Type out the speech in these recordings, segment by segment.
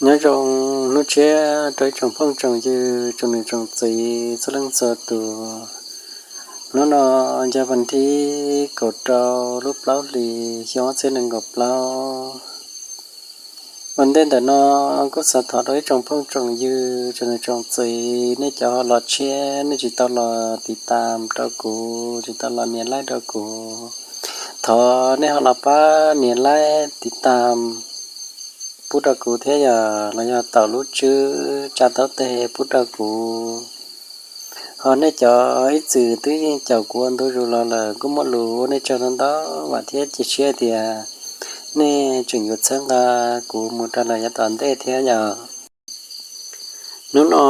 Nyob zoo hnub tshiab rau ib tsoom phooj tsoom ywg, tsoom niam tsoom txiv txhua leej txhua tus. Hnub no yog vas thib kaum rau lub plaub hlis xyoo ob txhiab nees nkaum plaub. Ua ntej ntawm no kuj xav thov rau ib tsoom phooj tsoom ywg, tsoom niam tsoom txiv, nej cov ho los tshiab nej tsis tau los tiv tam rau kuv, tsis tau los nias laib rau kuv, thov nej ho los pab nias laib tiv tam pub rau kuv thiab yog los yog taus lub tswb tsa taub teg pub rau kuv. Ho nej cov ib txwm twb yeej caum kuv ua ntu zus los lawm kuj muaj lus ua nej tsaug ntau ntau, vam thiab cia siab tias nej tseem yuav txhawb nqa kuv mus rau lawm yav tom ntej thiab yom. Hnub no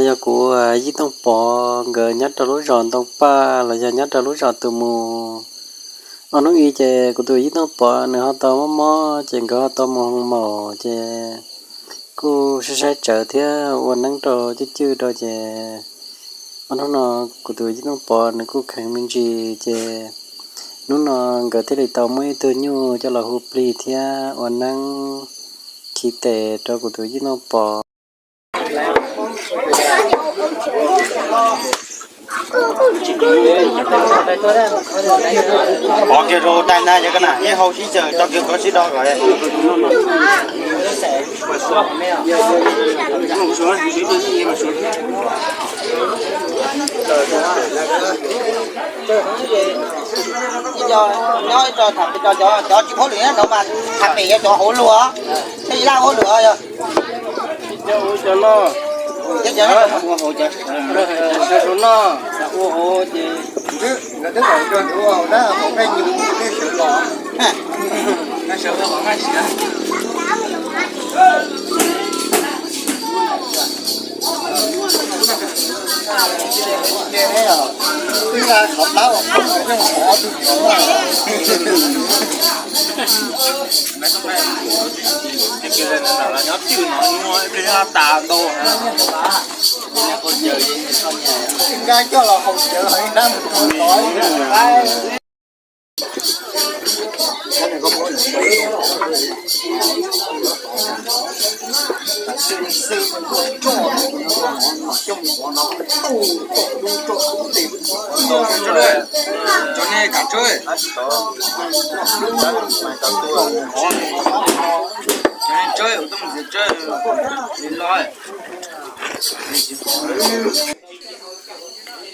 yog kuv Yij Tooj Pov nkawd nyob rau lub zos Ntoo Paj los yog nyob rau lub zos Tus Mus. Ob hnub ib ces kuv tus Yij Tooj Pov nws ho tau mob mob ces nkawd ho tau mus hoo maum ces kuj saib saib tsawv thiab ua neeb rau cwj cwj rau ces ob hnub no kuv tus Yij Tooj Pov nws kuj kheev me ntsis ces hnub no nkawd thiaj li tau muab ib tug nyuj coj los hu plig thiab ua neeb khi tes rau kuv tus Yij Tooj Pov. Pov kiag rau dai na, yog koj na ib hau ib xyaw tso kiag kov sib do lawm. Nyob cov tsis paub lwm no mas tham pem yog cov hauv luag, tej laj hauv luag yog. Cov no, cov no, ua hauv ces nkawd twb tau coj ua hauv na, hauv nqaij nyug, nej sawv los, sawv los hauv nqaij siav. Nyob twj no nyuaj ib pliag tas ntau. Nkaj coj los haus cawv hais nab mus rau tod.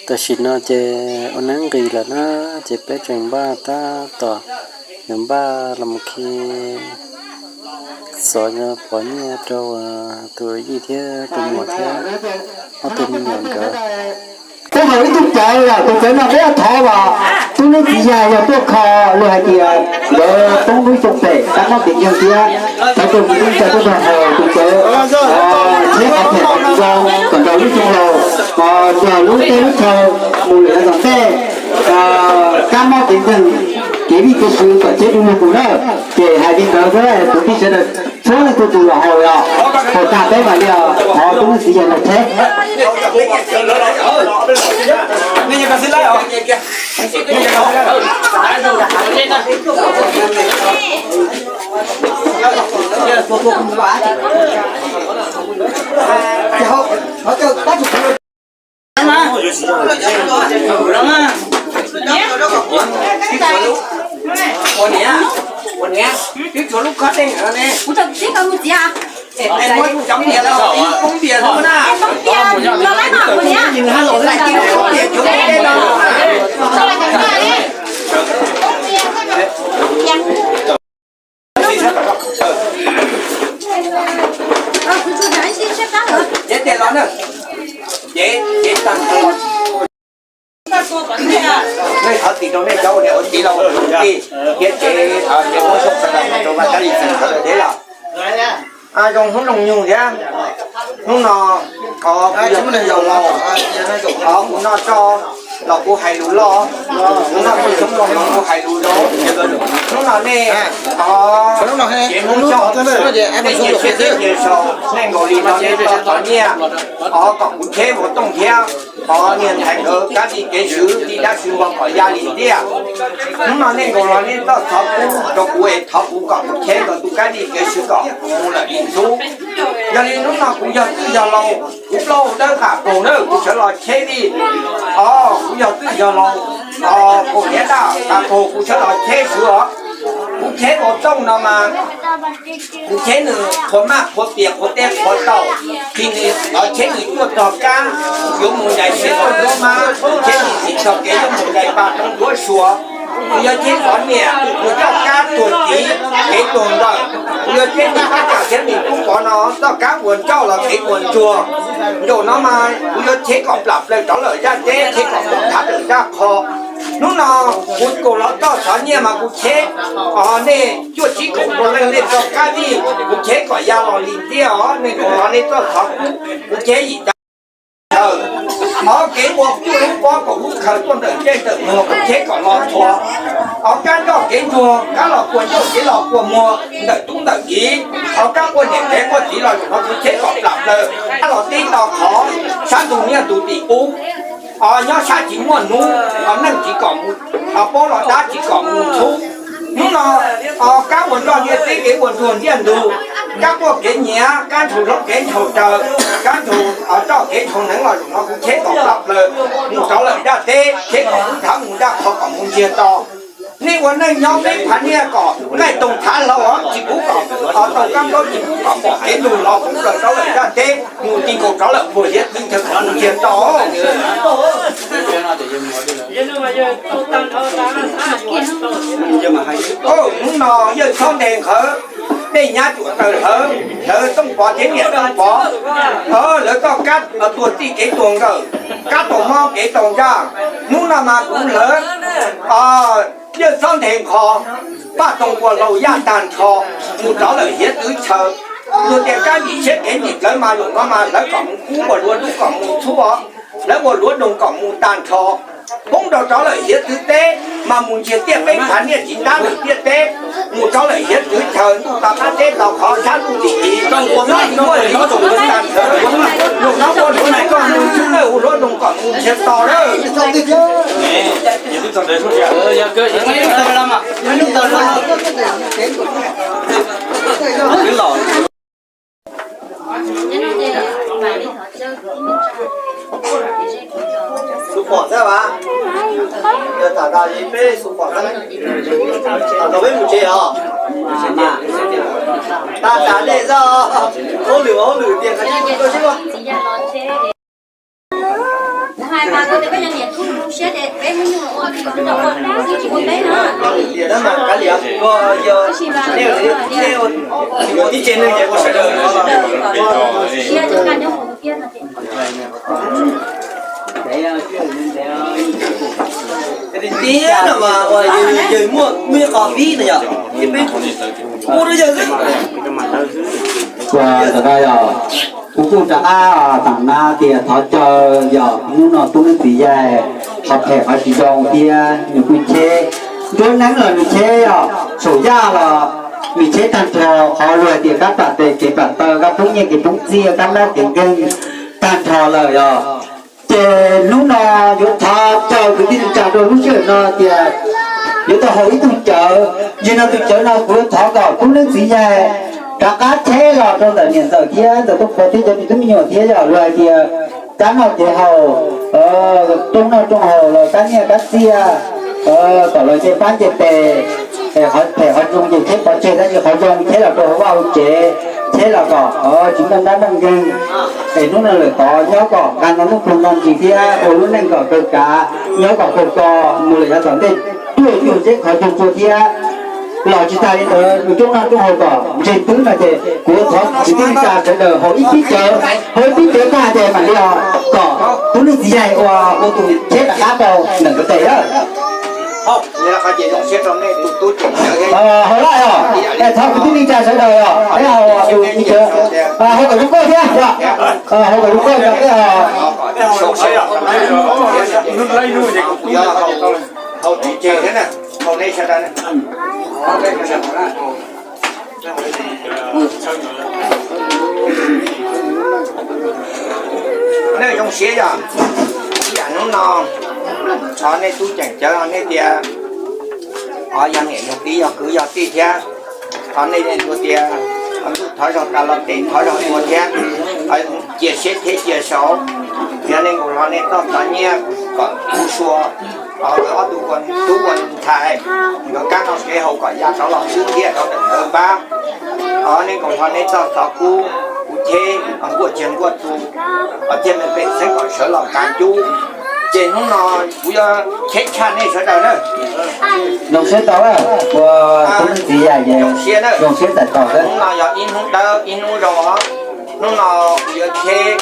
Tam sim no ces ua neeb nqis lawm na, ces peb tseem npaj tab tom yuav npaj los mus khi xov pov nyiaj rau tus yij thiab tus muam thiab ob tug me nyuam nkawd. Peb hais ib tug cawv, tus cawv no peb thov los tub neeb txiv yaig yog tuaj kho, luag hais tias nkawd poob lub xyoo pem kab mob kev ncag thiab, thov tus mus tub ntsa tuaj nrog haus tus cawv, thiab qhov phem qhov zoo kom nrog lub xyoo laus, nrog lub teb lub chaw mus lawm yav tom ntej, kab mob kev ncag, kev vij kev sw kom tsev du lug mus na. Ces hais li ntawd xwb, tus tij sawv daws txhua leej txhua tus los haus os, haus tag peb mam li thov tub neeb txiv yaig los tsheb. Ua niam, ua niam, twb tsuas lub khob teeb no ne. Cov niam los poob npias no na. Ces tias los na, ces ces tag nej thov txim rau nej cov ua niam ua txiv los ua kwv tij, thiab ces ces muab xyoo rau Vaj Kab Lis Xeem sawv daws thiab los. Zoo hnub zoo nyoog thiab. Hnub no, o, kuv yog tus zoo laus, o, kuv noj tsau los kuv hais lus loj, kuv noj tsau los kuv hais lus zoo. Hnub no nej, o, ces muab xyoo, nej nyias sib txib nyias saum, nej nkaus li no nej tau qhov nyiaj, o, kom kuv tsheb ua tooj thiab. Niag ntxhais nkawd kab li kev swv, tij dab swv npog kom ya li tiag. Hnub no nej nkaus los nej txoj xov pub rau kuv es thov kuv kom kuv Cheb nkawd tus kab li kev swv kom mus lawm li ntxub. Yog li hnub no kuv yog twj yog laus, kuv plaub hau dawb qas paug na, kuv sawv los Cheb li. Os, kuv yog twj yog laus, os, paug niam daj qas paug, kuv sawv los Cheb swv os. Kuv Cheb ua tooj no mas kuv Cheb nws qhuav maj qhuav pias qhuav teb qhuav taug, qhia nws, Cheb nws tuaj txog kab yuav mus ncaim sia toj duab mab, kuv Cheb nws txhij txog kev yuav mus ncaim pas roob duab suav. Kuv yog Cheb qhov niam, kuv coj kab tuag tiv kev tuag nplawm. Kuv yog Cheb nws pab cam thiab nws tub pov no txoj kab uas ncauj los kev uas ntsuag. Ncaum no mas kuv yuav Cheb kom plam plaws rov lawm zaj teb, Cheb kom mus thav lawm zaj qho. Hnub no kuv kaus los txoj xov nyiaj mas kuv Cheb, os, nej cuaj tsib kaum rau leej nej txoj kab vij, kuv Cheb kom ya los li tiag os. Nej kaus los nej txoj xov, kuv Cheb yim cav. Os, kev ua cuaj lub pob kaum lub khaws tuaj ntawm ntsej ntawm muag kuv Cheb kom los txhua. Os, kab ncauj kev ntsuag, kab los kua ncauj kev los kua muag ntawm tub ntawm kiv. Os, kab quaj niam kev quaj txiv los zaum no kuv Cheb kom plam plaws, kab los tib to qhov, sab ntug niaj ntug tim ub. Os, nyob sab tsis muaj hnub, os, neej tsis kom mus, os, paub los dab tsis kom mus ntxhub. Hnub no, os, kab ua nroj ntiaj teb kev ua ntsuag ntiaj ntug, kab quaj kev nyiav, kab ntshaus hlob kev ntshaus raws, kab ntshaus, os, roj kev ntshaus neev los zaum no kuv Cheb kom plam plaws mus rov lawm zaj teb, Cheb kom mus thav mus zaj qho kom mus ntsiag to. Nej ua neej nyob peb phav niaj kom nqaij toog thav hlau os, tsis pub kom, os, tau kab ntaub tsis pub kom pom kev ntug los pub plaws rov lawm zaj teb, mus ti nkaus rov lawm puag hiav txwv chaw kom mus ntsiag to. Hnub no yawg Txhob Nteeg nkawd dej nyab cuam taws hlawv, hlawv Tooj Pov thiab niam Tooj Pov, lawv txoj kab tuag txij kev tuag nkawm, kab tau mob kev tau ntsaj. Hnub no mas kuv hlawv yawg Txhob Nteeg qho, Paj Toog ua hlau yaj tag nrho, mus rov lawm hiav txwv chaw. Luag tias kab vim siab kev vim plawv mas zaum no mas lawv kom mus kub ua luav dub kom mus txhub, lawv ua luav doog kom mus tag nrho. Poob rau rov lawm hiav txwv teb, mas mus ntsiag tiaj peb phav niaj tsis ntab lwm tiaj teb, mus rov lawm hiav txwv chaw ntuj to qab teb to qhov sab ntuj tim tiv. Zaum no ua luav doog kom mus txhub, ua luav doog kom mus ntsiag to lawm. Xub pom xwb vas, yog tham tas ces peb xub pom xwb, tham tau peb mus tsev os. Tag tas dej xwb, hauj lwm hauj lwm tias qhov tsis tau sib. Tias tab mas kav liam, koj yog nej ua tib tsev neeg ces ua sawv daws. Tiag no mas ua yawg muaj muaj qhov vib no yog, ua rau yawg xwb. Ua ntawm no yog kuv kuj rov qab tham na tias thov caw yog hnub no tub neeb txiv yaig qhov phem qhov tsis zoo thiab nws kuj cheb, nruab neeb los nws cheb, yog saum yaj los nws cheb tag nrho, qhov luag hais tias kab plam tes kev plam taw, kab poob nyiaj kev poob txiaj, kab mob kev nkeeg tag nrho lawm yog. Ces hnub no yuav thov caw kwv tij neej tsa rau lub sij hawm no tias yuav tau haus ib tug cawv. Yog no tus cawv no kuv yuav thov kom tub neeb txiv yaig rov qab cheb los rau ntawm niam ntxawm thiab ntxawm Tooj Pov thiab cov me tub me nyuam thiab yog luag hais tias kab noj kev haus, rooj noj rooj haus los kab nyiaj kab txiaj, kom los nce pab nce tes, es qhov phem qhov zoo ces cheb pov tseg, tab sis qhov zoo cheb los rau hauv vaj hauv tsev, cheb los kom tsis muaj mob muaj nkeeg. Es hnub no lawm tod nyob kom nqa nto nuj pluag nto ntsis thiab ua lub neej kom kawg kav, nyob kom kawg ko, mus lawm yav tom ntej tuaj cuag zeb qhov cuag tsua thiab. Los tsis tas li ntawd, nws rooj noj rooj haus kom ntseg twb no ces kuv thov kwv tij neej tsa sawv daws haus ib pib cawv, haus ib pib cawv tag ces mam li os kom tub neeb txiv yaig ua, ua tus cheb rov qab tau ntawm nkawd tes. Haus laj os, es thov kwv tij neej tsa sawv daws os, peb haus tus cawv, haus kom zoo nkauj thiab, haus kom zoo nkauj, peb haus. Nej zoo siab yog. No, o, nej tub tseem cawv o, nej tias, o, yog niam yog txiv yog kwv yog tij thiab, o, nej tias, o, ntuj thov zog tas los tes thov zog tua thiab, o, cia siab thiab cia saud, yog nej nkaus hlo nej txoj txov nyiaj kom kuv sua, o, nkawd ob tug ua tub ua ntxhais, nkawd kab noj kev haus kom ya rov los xwb thiab rov ntawm nkawd npab. O, nej nkaus hlo nej txoj txov kub, kuv cheb, o, nkuaj tsiag nkuaj txu, o, thiaj me pem xeeb kom sawv los kav cub. Ces hnub no kuv yuav cheb tshaj nej sawv daws na. Zoo siab tau, ua tub txiv yam zoo siab txais tos. Hnub no yog ib hnub dawb ib hnub zoo os. Hnub no kuv yuav cheb,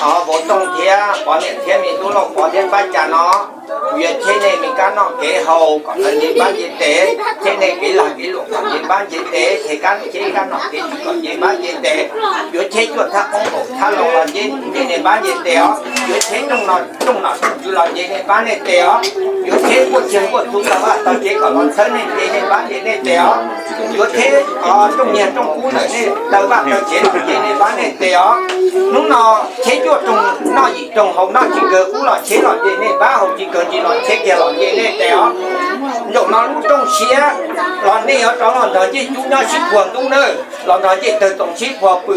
o, Vauv Tooj thiab Pov niam thiab me tub Lauj Pov thiab Pab Cas no. Kuv yuav cheb nej me kab noj kev haus kom lawv nce npab nce tes, cheb nej kev lag kev luam kom nce npab nce tes, cheb kab, cheb kab noj kev tswv kom nce npab nce tes. Yuav cheb cuaj thab qoob kaum thab loo los nce, nce nej npab nce tes os. Yuav cheb rooj no, rooj nom rooj tswv los nce nej npab nej tes os. Yuav cheb nkuaj tsiag nkuaj txu tau vaj tau tsev kom los txhawb nej nce nej npab nce nej tes os. Yuav cheb, o, rooj nyiaj rooj kub ntawm nej taw vaj taw tsev los nce nej npab nej tes os. Hnub no cheb cuaj rooj noj yim rooj haus noj tsis kawg kub los cheb los nce nej npab, haus tsis kawg ntsis los cheb kiag los nce nej tes os. Zaum no lub rooj siab los nej yuav rov los nrog ncej cub nyob sib puag ntub nawb, los nrog ncej tawg txoos sib puag pw,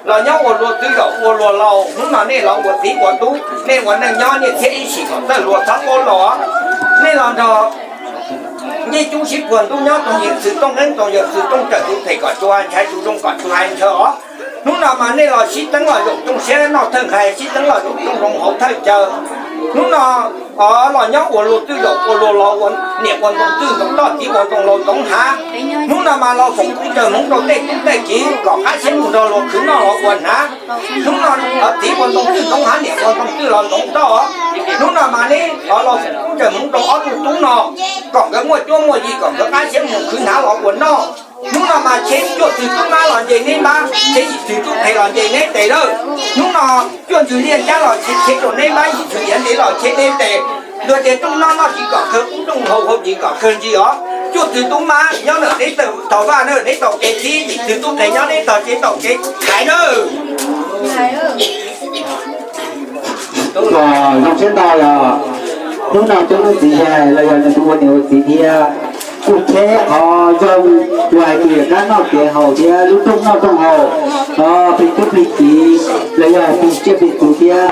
los nyob ua luag twb zaum ua luag laus. Hnub no nej los ua txiv ua tub, nej ua neej nyob nej thiaj ib sim kom txawj luag txhob paub los. Nej los nrog ncej cub sib puag ntub nyob toog yeej txwv tooj qeeb toog yawg txwv tooj rawm tus phem kom tsuas ntshai tus zoo kom tsuas hais ntshaw os. Hnub no mas nej los sib teeb los zaum rooj siab noj thawj nqhis, sib teeb los zaum rooj zoo hauv thawj caw. Hnub no los nyob ua luag twb zaum ua luag laus, ua niam ua ntoo twj ntoo toj, txiv ua ntoo laus ntoo hav. Hnub no mas los foom kub cawg hmoov rau tej tub tej kiv kom qab siab mus nrog luag khwv noj los ua hnav. Hnub no txiv ua ntoo twj ntoo hav, niam ua ntoo twj los ntoo toj. Hnub no mas neb los foom kub cawg hmoov rau ob tug tub no kom nkawd muaj cuab muaj yig, kom nkawd qab siab mus khwv hnav los ua noj. Hnub no mas cheb cuaj txwg tub mab los nce neb npab, cheb yim txwg tub phem los nce neb tes lawm. Hnub no cuaj txwg liaj nrab los cheb rau neb npab, yim txwg iav ntev los cheb neb tes. Luag tias rooj noj noj tsis kom kawg, ub rooj haus haus tsis kom kawg ntsis os. Cuaj txwg tub mab nyob ntawm neb tog vaj na, neb tog kev thib, yim txwg tub phem nyob neb tog tsev tog kev thaiv na. Zoo siab ntau yog hnub no tub txiv yag los yog nws tus ua niam ua txiv thiab kuj cheb qhov zoo, luag hais tias kab noj kev haus thiab lub rooj noj rooj haus, plig tub plig kiv los yog plig tsiaj plig txhu thiab.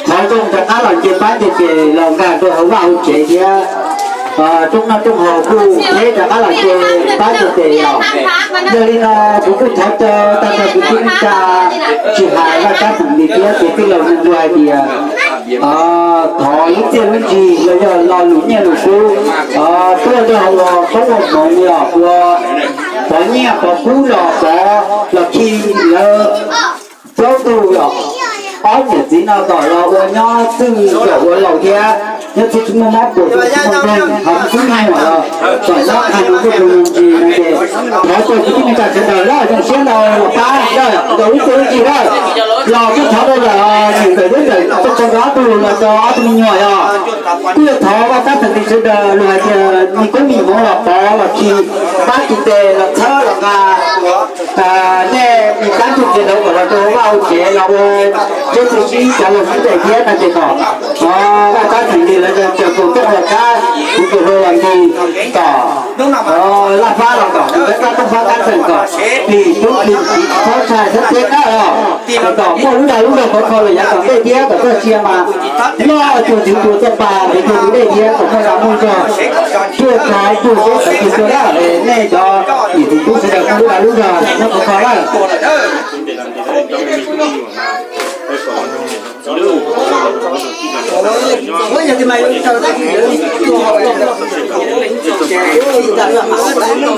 Qhov zoo rov qab los nce pab nce ces los nkag rau hauv vaj hauv tsev thiab. Rooj noj rooj haus kuj cheb rov qab los nce pab nce ces os. Yog li no kuv kuj thov caw tag nrho kwv tij neej tsa, tsis hais Vaj Kab Xeem Lis thiab tus tij laug neeg luag hais tias thov lub txiaj lub ntsig los yog lo lus nyiaj lus kub tuaj rau hauv ua koob ua hmoov, yog ua pov nyiaj pov kub los pov los khi lawv plaub tug yog ob niam txiv no kom los ua nyob txwj zaum ua laus thiab nyob txwj tsis muaj mob puas tsis muaj neeg ho txwb neeg los kom nyob qhag mus kuj tus mus ntsis no ces thov caw kwv tij neej tsa sawv daws los zoo siab ntau los pab los rau lub txiaj lub ntsig lawm. Los kuj thov rau lawm niam ntxawm thiab ntxawm txog rau ob tug los rau ob tug me nyuam yog kuj yog thov Vaj Kab Xeem Lis sawv daws los hais tias me koob me hmoov los pov los khi pab tsis tes los txhawb los nqa nej me kab ntug txias ntawd kom los rau vaj hauv tsev los ua zeb txwv sib cav los sib daim thiab no ces kom Vaj Kab Xeem Lis lawv caum tus tuaj los kab kuv tus hluas los nti kom laj fab los kom tus kab kab toob fab kab xeem kom plig tub plig kiv txhob tshai txhob txhiab kab os. Kom muaj lub dag lub zog khov kho los yav tom ntej thiab kom txoj sia mas loj cuag ntxwv tua txoj pa ntev cuag tus dej thiab kom muaj dag muaj zog tuaj txog tuaj seb txawv tus tuaj lawm. Nej cov niam txiv tub sawv daws muaj lub dag lub zog nyob khov kho lawm.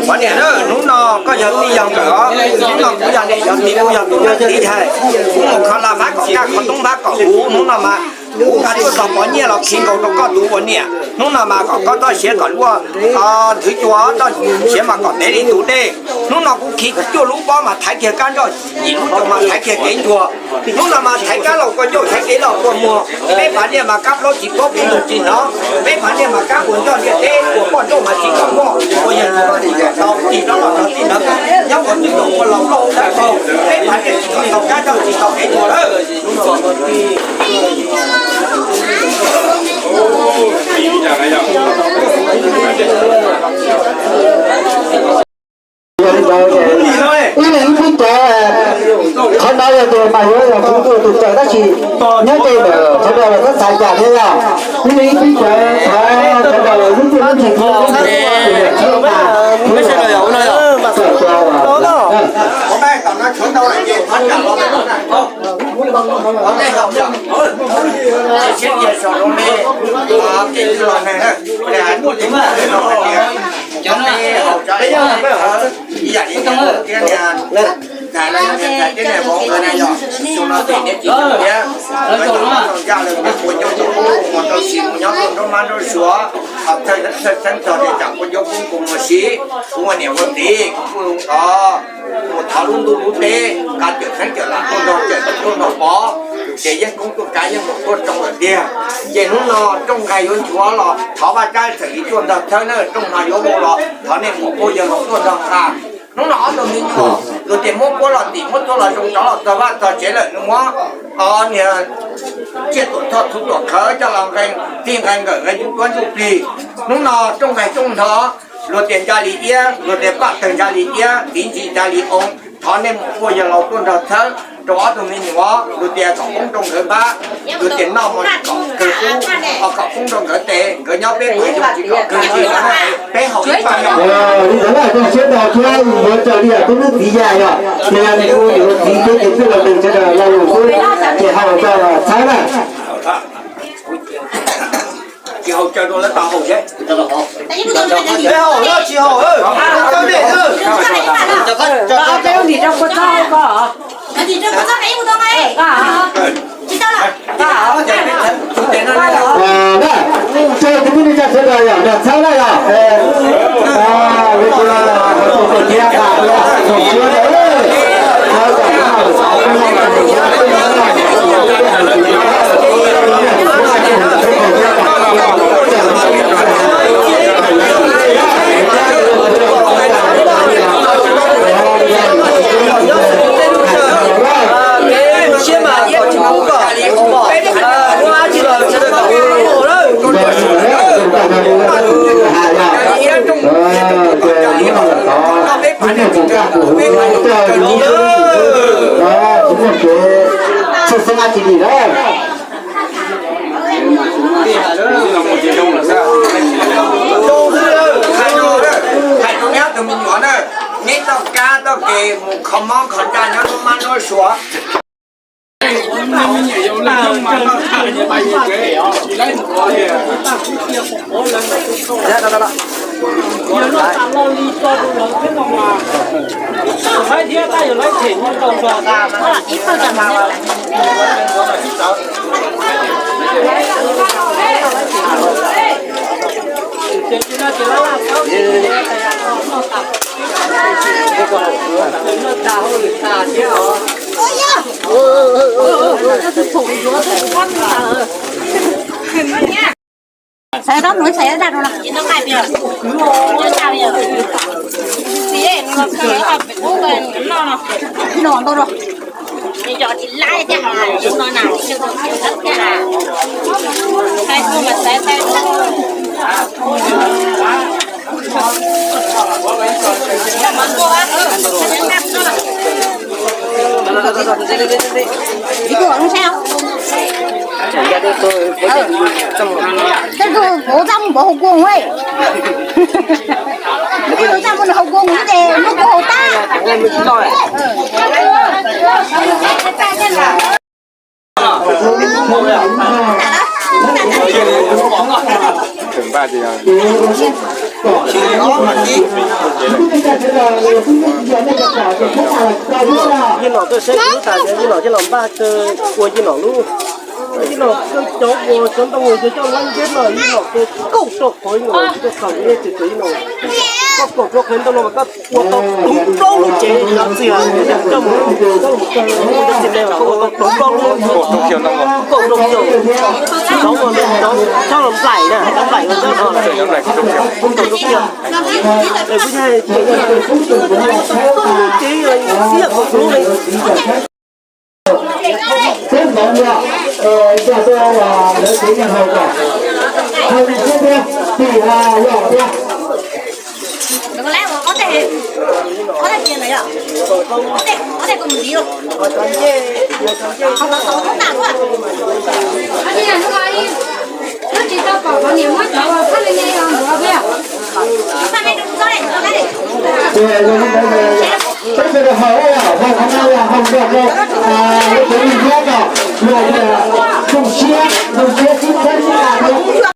Pov niam, hnub no koj yog tij yog nkawm os, hnub no kuv yog niam yog txiv, kuv yog tus yog txiv hais, kuv mus kho laj fab kom kaj, kho toob fab kom huv. Hnub no mas kuv nqa tuaj txog pov nyiaj los khi nkaus rau koj tus ua niam. Hnub no mas kom koj txoj sia kom luaj ntxwv cua, txoj sia mas kom ntev li tus dej. Hnub no kuv khi cuaj lub pob mas thaiv kiag kab nroj, yim lub cua mas thaiv kiag kev ncua. Hnub no mas thaiv kab laug kua ncauj, thaiv kev laug kua muag. Peb phav liaj mas kab plaub tsis paub, peb ntuj tsis hnov. Peb phav liaj mas kab ua ncoj liaj teb, ua poj nrauj mas tsis kom poj, ua yawg tsis kom tau, tij no los tau tij no, nyob ua twj ua laus lauj dawb paug. Peb phav liaj tsis kom tau kab nroj, tsis tau kev ncua lawm. Ib pib cawv, qhov no yog tias mas yuav yog kuv tus tus cawv tab sis nyob tej ntawm qhov no los txhob xav cas thiab yog. Ib pib cawv, qhov no lub txij lub ntsis Ntawm no ces niam txiv txiv thiab lawv cov neeg ua ncaj lawm, nyob rau sim mus nyob rau nruab mab nruab suav, thawj xeeb txog tias tsam kuv nco kuv mus siv, kuv ua niam ua txiv kuv kuj mus thov lub ntuj lub teb, nqa cawm xeeb cawm lam tuaj nrog cawm tuaj nrog pov, ces yeej koob tuaj kav yeej mus tuaj tsoo lawm tiag. Ces hnub no rooj nqaij yuav nchuav los thov Vaj Tsab Xeem Lis tuaj nrog thawb na, rooj no yuav vau los thov nej mus tuaj yawg laus tuaj nrog nqa. Hnub no ob tug me nyuam luag tias muab puab los ntim, muab tuaj los zoo, rov los txog vaj txog tsev lawm, nws muab niag tsiaj tuam thoj txhuv tuam qhawv coj los nqe, tij nqe nkawm nqe ntsuj duab ntsuj plig. Hnub no rooj nqaij rooj hno, luag tias Ntsaj Lis Iab, luag tias Paj Tawg Ntsaj Lis Iab, Txiv Ntsis Ntsaj Lis Oo, thov nej mus tuaj yawg laus tuaj nrog thawb rau ob tug me nyuam, luag tias kom poob rau nkawd npab, luag tias noj mov kom kawg kub, ho kom poob rau nkawd tes, nkawd nyob peb mam yug tsis kom kawg tsis no, peb haus ib pab. Li ntawd na, zoo siab ntau thiab yuav raws li tub lub txiv yam yog, nws yog nws tus niam ua txiv thiab ces twb los nws sawv daws lo lus xwb, ces haus tau txhawb na. Tsis haus caw rau lawv tau haus seb. Peb haus los tsis haus, tau nej. Hais rau neb tus me nyuam na, neb txoj kab txoj kev mus kho mob kho nraj nyob hnub mab hnub suav. Xav tau nws xav tau rau no. No ntau rau. Tej tug puv txaj muag puv hauv kuag ua, tej tug txaj muag nws hauv kuag ua ces lub kuag hauv tag. Yij nom tuaj saib kuv lub tas, yij nom coj los npaj ua yij nom lub. Yij nom cov uas cov ntoo uas yog coj lab ntiab no, yij nom tes kaum rau qhov, yij nom tsis tau khaws, yij nom koj kaum rau qhov ntoo no mas koj ua tau tug plaub lub cev los txias, coj mus coj mus cog ua cov txiv nees mas koj ua tau tug plaub lub, kaum rau xyoo, cov uas cov coj los nplaim na, nplaim ua cov no, kaum rau xyoo. Es kuv yog ces kaum lub cev, xiab kaum lub li. Peb hmov nyiaj, nrog rau lawv cev nyiaj haus kom haus li thiab tiag, tim yog tiag. Peb tug hau, hau qhov no yog hau nrog rau lawv cov neeg Hmoob no, luag tias zoo siab, zoo siab sib txhawb sib nqa thiab.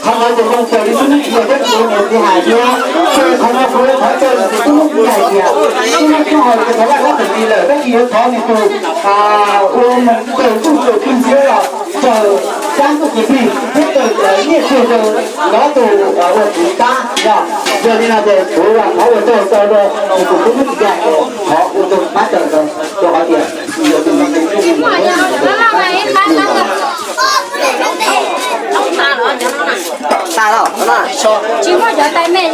Qhov no ces zoo raws li tub Ntxhias thiab tus niam txiv hais thiab, qhov no kuv yuav thov raws li tus tub Ntxhias hais tias, tub Ntxhias hais tias thov Vajtswv tus tij lawm, tab sis yuav thov nws tus ua raws ntuj raws txiaj thiab los raws sab ntuj kwv tij thiab raws nyiaj txiag rau lawv tus ua txiv tab yog. Yog li no ces kuv thov ua tsaug rau nws tus tub Ntxhias, thov ua tsaug pab raws rau, rau qhov tias nws yog tus Tsis muaj cov tais me loj.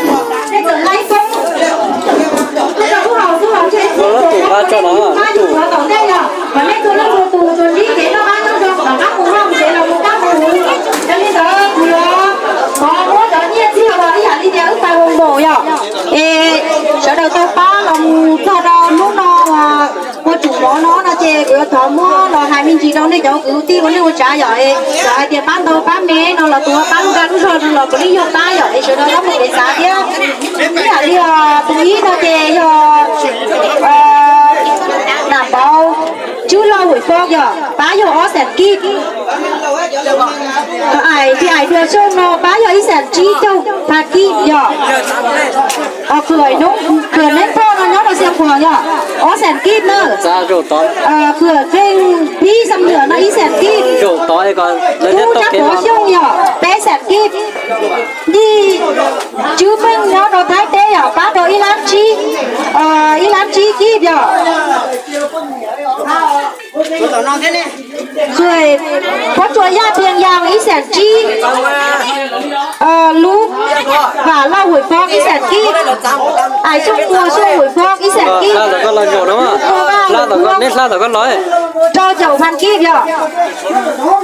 Yog li ntawd kuv yuav thov muab cov nyiaj txiag los ib yam li tias wb pais ua npaum yog, es sawv daws tau pab los mus txog rau hnub no uas ua tsum mov no no ces kuv yuav thov muab los hais me ntsis rau nej cov kwv tij ua neej ua tsav yom, es txawm hais tias pab ntau pab me no los tus pab lub dag lub zog no los puav leej yog pab yom, es sawv daws tau mus kev xav thiab. Ib yam li tus ib no ces yog Nam Npauv Tswb Lauj Huam Foj yog pab yog ob xees kib. Ais Dua Xyooj no pab yog ib xees tsib caug phav kib yog. Khwm Neeb Thoj no nyob rau Xia Khuam yog ob xees kib na. Khwm Kheej Pib Xam Nuam no ib xees kib. Tub Tsab Pov Xyooj yog peb xees kib. Yij Tswb Meej nyob rau Thaib teb yog pab rau ib lab tsib, ib lab tsib kib yog. Khwm Pob Tsuas Yaj Phiaj Yaas ib xees tsib. Lub Vam Lauj Huam Foj ib xees kib. Ais Xyooj Pua Xyooj Huam Foj ib xees kib. Rau caum phav kib yog.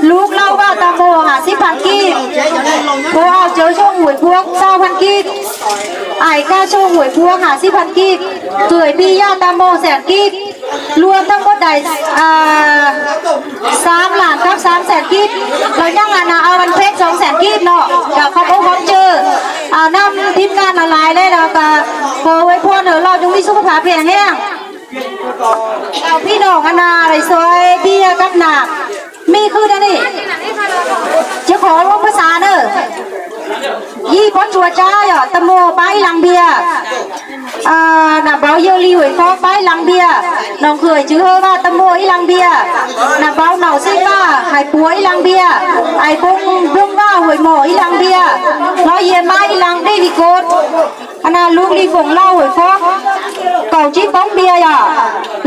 Lub Lauj Vaj Tas Mus ham xib phav kib. Pua Au Cawv Xyooj Huam Foj xya phav kib. Ais Kaj Xyooj Huam Foj ham xib phav kib. Khwm Pij Yaj Tas Mus xees kib. Lua Thaj Npauj Dais xab lam tab xab xees kib. Lawv nyob Nga Nas Au Van Phej Txoov xees kib no, yog qhov poob qhov tswv. Nam phim Nga Nas Lais le los tas, Hauv Huav Phuam Nws Lauj Yooj Li Xub Pha Phiaj Heej. Phij Noom Nga Nas Lais Xuav Phiaj Kab Nam, Mej Khwj Dab Ni, Cia Khov Luab Pab Xav na. Yij Pob Tsuas Tsab yog Tas Mus pab ib las npias. Nam Npauv Yawg Lis Huam Foj pab ib las npias. Noom Khwm Tswv Hawj Vaj Tas Mus ib las npias. Nam Npauv Naum Xeeb Vaj Hais Puav ib las npias. Ais Poob Nplooj Vaj Huam Mom ib las npias. Hlob Yias Mab ib las npias Vij Kos. Lub Lis Foom Lauj Huam Foj kaum tsib poob npias yog.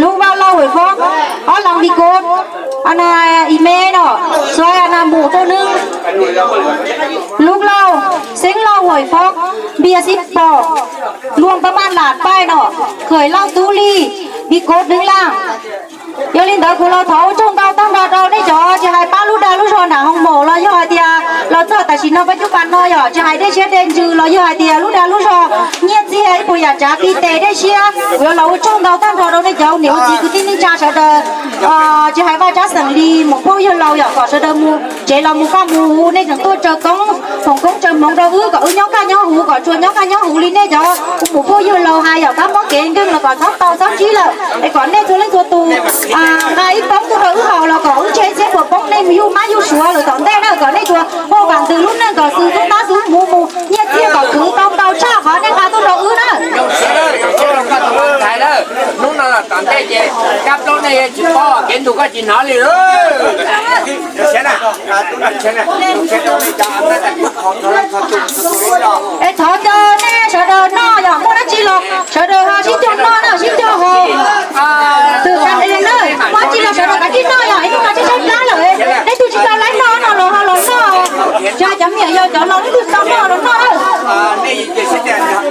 Lub Vaj Lauj Huam Foj ob las Vij Kos. Ib me no, Xuav Nas Mus Tuam Neeb. Lub Lauj Xeeb Lauj Huam Foj npias xib pom. Luag Pab Maj Lam Paij no, Khwm Lauj Tub Lis, Vij Kos Neeb Laj. Yog li ntawd kuv los thov ua tsaug ntau tag nrho rau nej cov tsis hais pab lub dag lub zog nram hoo maum los yog hais tias Txog tam sim no peb cub pas no yog tsis hais dej siab dej ntsws los yog hais tias lub dag lub zog nyiaj txiag ib puas yam tsav pib tes dej siab, kuv yuav los ua tsaug ntau tag nrho rau nej cov niam ua txiv kwv tij neej tsa sawv daws, tsis hais vaj tsab xeem li mus phooj yawg laus yom, kom sawv daws mus tsev los mus kaj mus huv, nej tseem tuaj tsaws koob, foom koob tsaws hmoov rau wb kom wb nyob kaj nyob huv, kom tsuas nyob kaj nyob huv li nej cov mus phooj yawg laus hais yom, kab mob kev nkeeg los kom txhob tau txhob ntsib lawm, es kom nej txhua leej txhua tus nqa ib poob tuaj rau wb haus los kom wb tseg txhiab puas poob nej mus yug mab yug suav lawm tom ntej na, kom nej tsuas muaj vam ntws lub neej kom xwm tub tab xwb mus mus nyiaj txiag kom khwv tau ntau tshaj qhov nej nqa tuaj rau wb na. Hnub no tom ntej ces kab plaub nej tsis paub kev ntug koj tsis hnov li. Es thov caw nej sawv daws noj yom, muaj dab tsi los sawv daws ho sib caug noj na, sib caug haus. Tus ka na, muaj dab tsi los sawv daws kav tsij noj yom, ib hnub no tshaib tshaib plab lawm, nej twg tsis tau laib noj no los ho los noj, tsis hais cov me nyuam yaus cov laus leej twg tsis tau noj los noj na.